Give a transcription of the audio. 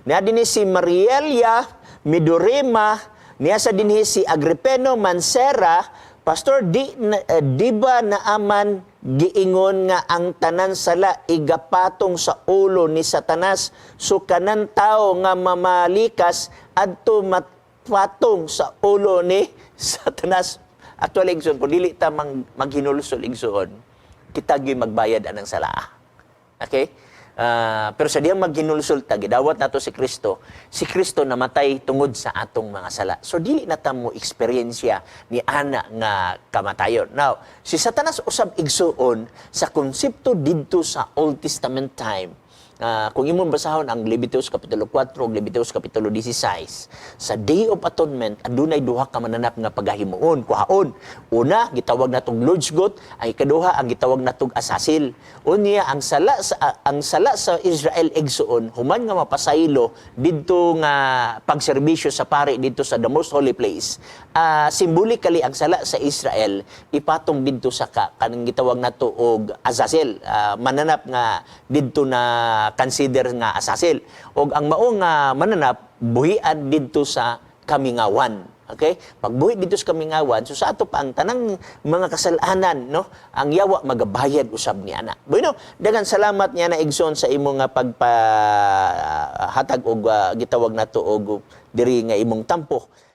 Naa dinhi si Marielia Midorima, niya sa dinhi si Agripeno Mansera. "Pastor, di ba naaman giingon nga ang tanan sala igapatong sa ulo ni Satanas, so kanan tao nga mamalikas adto matpatong sa ulo ni Satanas?" Actually, igsoon, kung dili ta maghinulsol, igsoon, kita gyud magbayad anang sala. Okay? Pero sa diyang maghinulsol ta, gidawat nato si Kristo, si Kristo namatay tungod sa atong mga sala. So dili na ta mo eksperyensya ni ana nga kamatayon. Now, si Satanas usab, igsuon, sa konsepto didto sa Old Testament time, kung imong basahon ang Leviticus kapitulo 4 ug Leviticus kapitulo 16, sa Day of Atonement adunay duha ka mananap nga pagahimuon, kuhaon. Una, gitawag natong Lord's Goat, ang ikaduha ang gitawag natong Azazel. Unya ang sala sa Israel, igsuon, human nga mapasaylo didto nga pagserbisyo sa pari didto sa the most holy place. Symbolically ang sala sa Israel ipatong didto sa kanang gitawag nato og Azazel, mananap nga didto na consider nga Azazel. Og ang mao nga mananap buhian didto sa kamingawan. Okay? Pagbuhi dito sa kamingawan, so sa ato pa ang tanang mga kasalanan, no? Ang yawa magabayad usab ni ana. Bueno, daghang salamat niya na, igsoon, sa imo nga pagpahatag og gitawag nato og diri nga imong tampo.